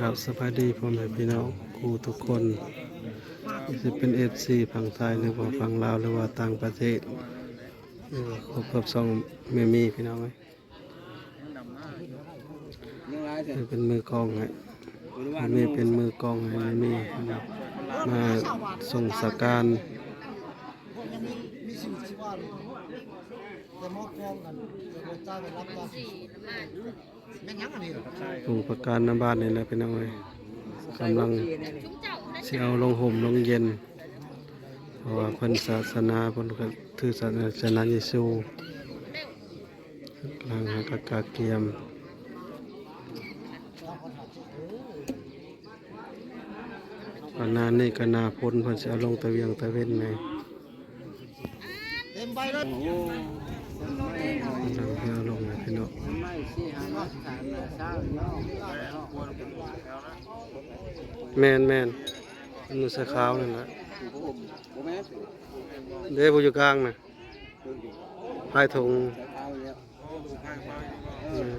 ครับ สบายดีพ่อแม่พี่น้องคู่ทุกคน สิเป็นเอฟซีฝั่งไทย หรือว่าฝั่งลาว หรือว่าต่างประเทศ หรือว่าพบกับช่องแม่มีพี่น้องเอ้ย นี่เป็นมือกลองให้ แม่มีเป็นมือกลองให้ แม่มีมาส่งสการ แต่หมอกลองนั่น แต่บ่จ่ายไปรับจ้าง แม่นหยังอันนี้ล่ะ ปลูกผักกาดหน้าบ้านนี่แหละพี่น้องเอ้ย กำลังสิเอาลงห่มลงเย็น เพราะว่าเพิ่นศาสนา เพิ่นก็ถือศาสนาเยซู กำลังหากะกะเกียม หน้านี้ก็หน้าฝน เพิ่นสิเอาลงตะเวียงตะเว็นแหน่ เต็มใบเลย เอาลงนะพี่น้อง แม่นๆ มันใส่ขาวนั่นแหละ เด้ ผู้อยู่กลางน่ะ พายถุง อืม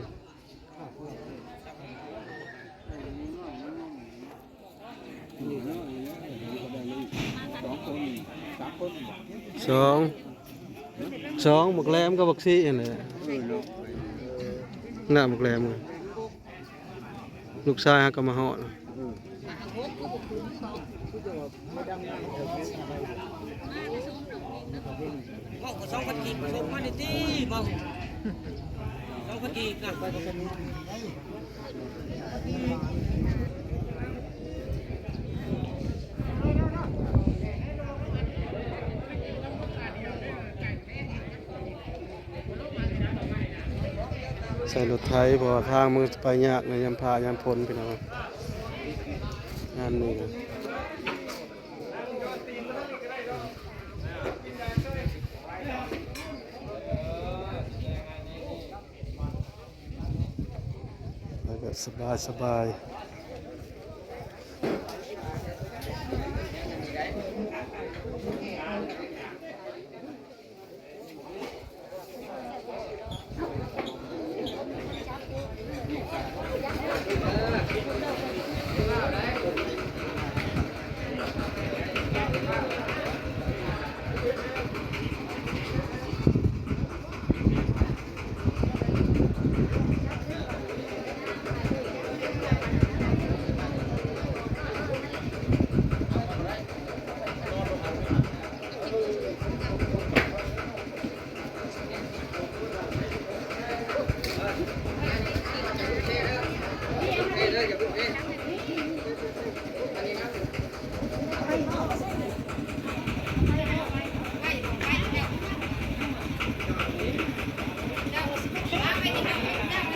สอง สอง บักแหลมกับบักซี่นั่นแหละ น่ะ บักแหลม ลูกชายหากะมาฮอด เว้าก็สองพันกีบ ส่งมานี่ติ เว้าสองพันกีบนะ ใส่รถไถ เพราะว่าทางมันไปยากในยามฟ้ายามฝนพี่น้อง งานนี้นะ ไปแบบสบายๆ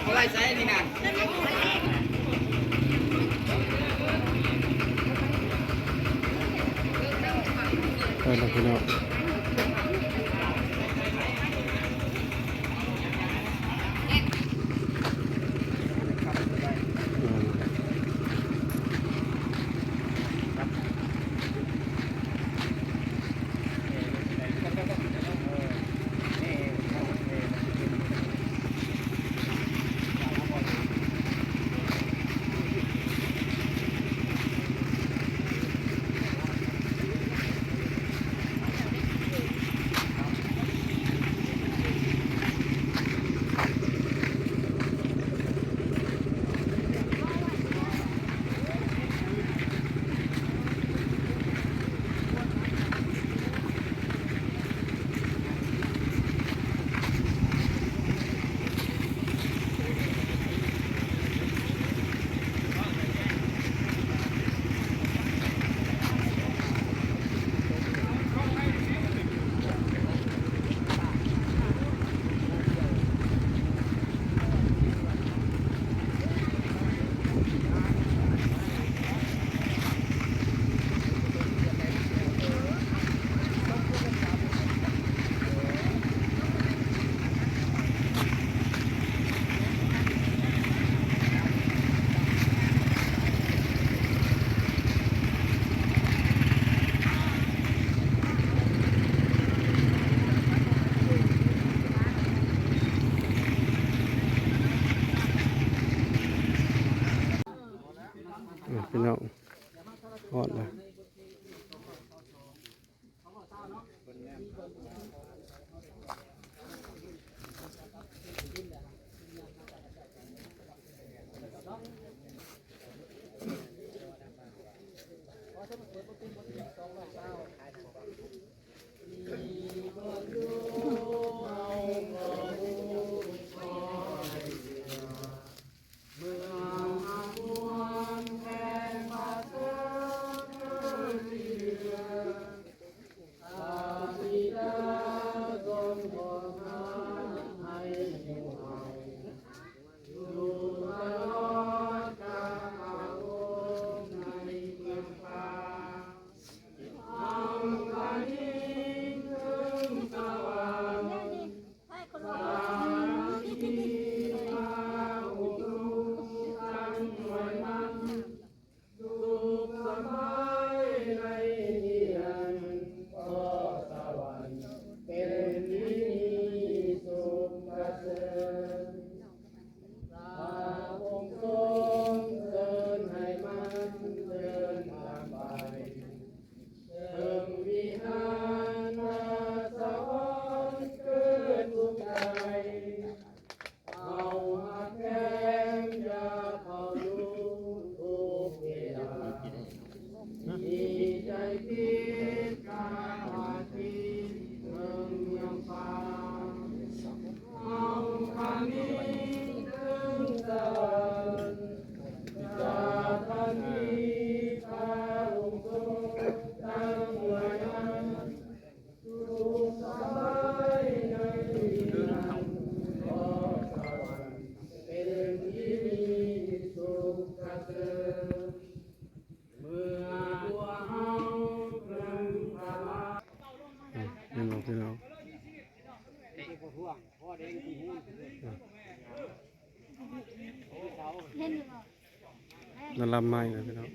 เอาไว้ใส่นี่นะ ไปแล้วพี่น้อง เ ອ່ະ ພີ່ນ້ອງ ຮອດແລ້ວ. ອ່ະ ແມ່ນບໍ່ພີ່ນ້ອງ? ເຫັນຢູ່ບໍ່? ລະລຳໃໝ່ນະພີ່ນ້ອງ.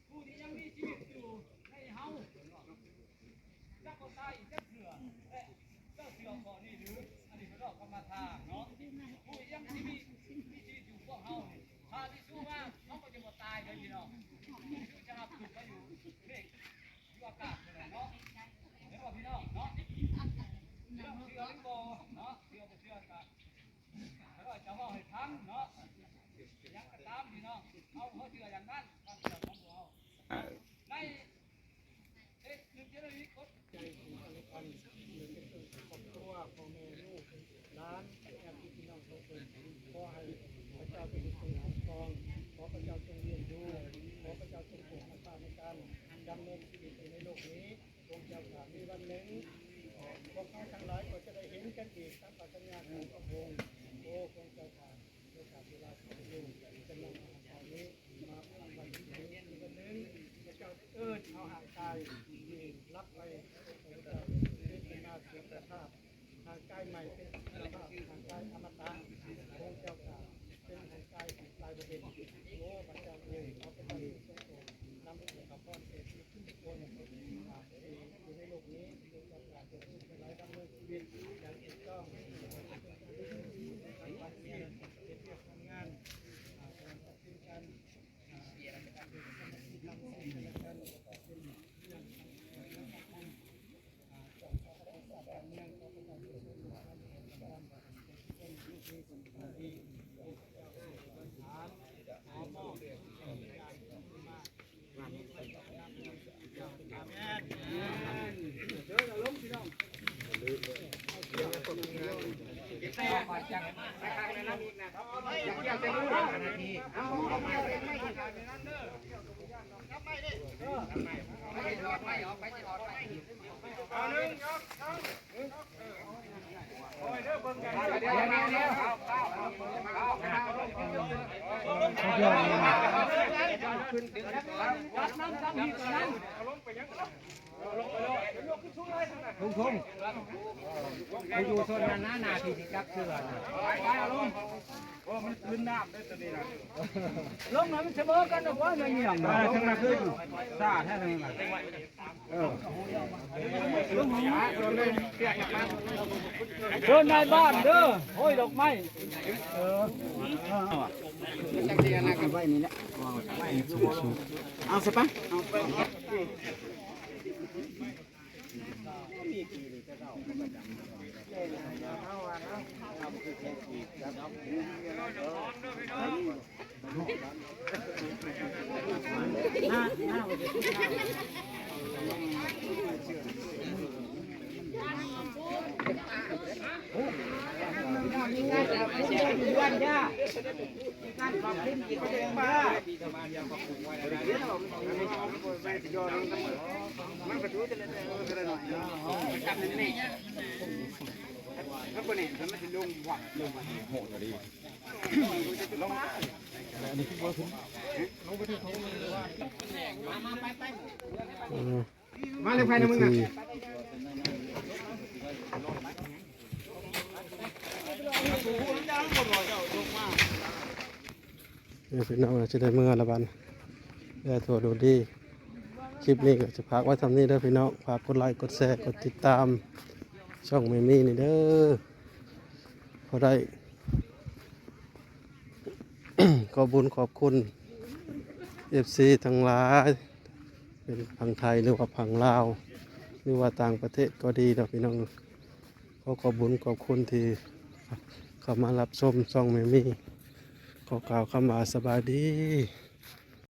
ຜູ້ທີ່ຍັງມີຊີວິດຢູ່ໃນເຮົາ ເພິ່ນວ່າ ຈັກບໍ່ຕາຍອີກຈັກເທື່ອ ແລະ ເຈົ້າເຊື່ອຂໍ້ນີ້ຫຼື? ອັນນີ້ເພິ່ນເວົ້າກັບມາທາເນາະ ຜູ້ທີ່ຍັງຊີວິດ ມີຊີວິດຢູ່ພວກເຮົານີ້ ຖ້າທີ່ສູ້ມາ ເຮົາກໍຈະບໍ່ຕາຍເດີພີ່ນ້ອງ ທີ່ສູ້ຈະຮັບຖືກໄປຢູ່ເລກ ຢູ່ອາກາດພຸ້ນແຫຼະເນາະ ເຫັນບໍ່ພີ່ນ້ອງເນາະ? ເຈົ້າເຊື່ອຫຼືບໍ່ເນາະ? ເຊື່ອບໍ່ເຊື່ອກໍ ຂ້ານ້ອຍຈະເວົ້າໃຫ້ຟັງເນາະ ຫຍັງກໍຕາມພີ່ນ້ອງ ເຮົາ ເຮົາເຊື່ອຢ່າງນັ້ນ ຄວາມເຊື່ອຂອງພວກເຮົາ ໃນເອກ ໜຶ່ງເຈເນວາຊີ ໃຈເຖິງກັນແລະກັນ ເປັນຕົ້ນຄອບຄົວ ພໍ່ແມ່ລູກຫຼານ ຍາດຕິພີ່ນ້ອງຂອງເພິ່ນ ຂໍໃຫ້ພະເຈົ້າເປັນຜູ້ຄຸ້ມຄອງ ຂໍພະເຈົ້າຈົ່ງລ້ຽງດູ ຂໍພະເຈົ້າຈົ່ງໂປດອາສາໃນການດຳເນີນຊີວິດຢູ່ໃນໂລກນີ້ ພະອົງເຈົ້າຂ້າ ມີວັນໜຶ່ງ ພວກເຮົາທັງຫຼາຍກໍຈະໄດ້ເຫັນກັນອີກຕາມພະສັນຍາຂອງພະອົງ. ໂອ້ ພະອົງເຈົ້າຂ້າ ໂອກາດເວລາທີ່ເປັນຢູ່ ຈະນຳເອົາເຮົານີ້ມາເປັນວັນທີ່ດີ ວັນໜຶ່ງ ພະເຈົ້າໄດ້ເອີ້ນເອົາຮ່າງກາຍທີ່ຫຼັບໄປ ພະເຈົ້າເປັນມາເປັນສະພາບ ຮ່າງກາຍໃໝ່ເປັນສະພາບຮ່າງກາຍອະມະຕະ ພະອົງເຈົ້າຂ້າ ເປັນຮ່າງກາຍທີ່ກາຍບໍ່ເປັນ. ໂອ້ ພະເຈົ້າເອີຍ ຂໍພະເຈົ້າຈົ່ງຊົງນຳພະພອນແກ່ທຸກຄົນທີ່ຢູ່ໃນໂລກນີ້ ພະເຈົ້າຂ້າ ເປັນຫຼາຍດຳເນີນຊີວິດຢ່າງຖືກຕ້ອງ ເປັນວຽກທຳງານ ເປັນການ ລຸງ ຜູ້ຢູ່ໂຊນນັ້ນນະ ໜ້າທີ່ຊິຈັບເສືອນະ ໄປໆ ເອົາລົງ ໂອ້ ມັນຄືນນ້ຳເດ້ຕົວນີ້ນະ ລົງໃຫ້ມັນສະເໝີກັນນະ ບໍ່ແມ່ນຫຍັງນະ ລົງນະ ຄືສ້າແທ້ນີ້ນະ ເອີ ເຊີນນາຍບ້ານເດີ ໂອ້ຍ ດອກໄມ້ ເອີ ເອົາໃສ່ປະ ເອົາ ອືມ ມາເລີຍ ໄປນຳມຶງນະ ເດີພີ່ນ້ອງ ຈະໄດ້ເມືອລະບັດ ແລະ ໂທດດີ ຄລິບນີ້ກໍຈະຝາກໄວ້ສ່ຳນີ້ເດີພີ່ນ້ອງ ຝາກກົດໄລ ກົດແຊ ກົດຕິດຕາມຊ່ອງແມ່ມີນີ້ເດີ ພໍໄດ້ ຂໍບຸນຂອບຄຸນເອັຟຊີທັງຫຼາຍ ເປັນຝັ່ງໄທ ຫຼືວ່າຝັ່ງລາວ ຫຼືວ່າຕ່າງປະເທດກໍດີເນາະພີ່ນ້ອງ ຂໍຂອບບຸນຂອບຄຸນທີ່ເຂົ້າມາຮັບຊົມຊ່ອງແມ່ມີ ຂໍກ່າວຄຳວ່າສະບາຍດີ.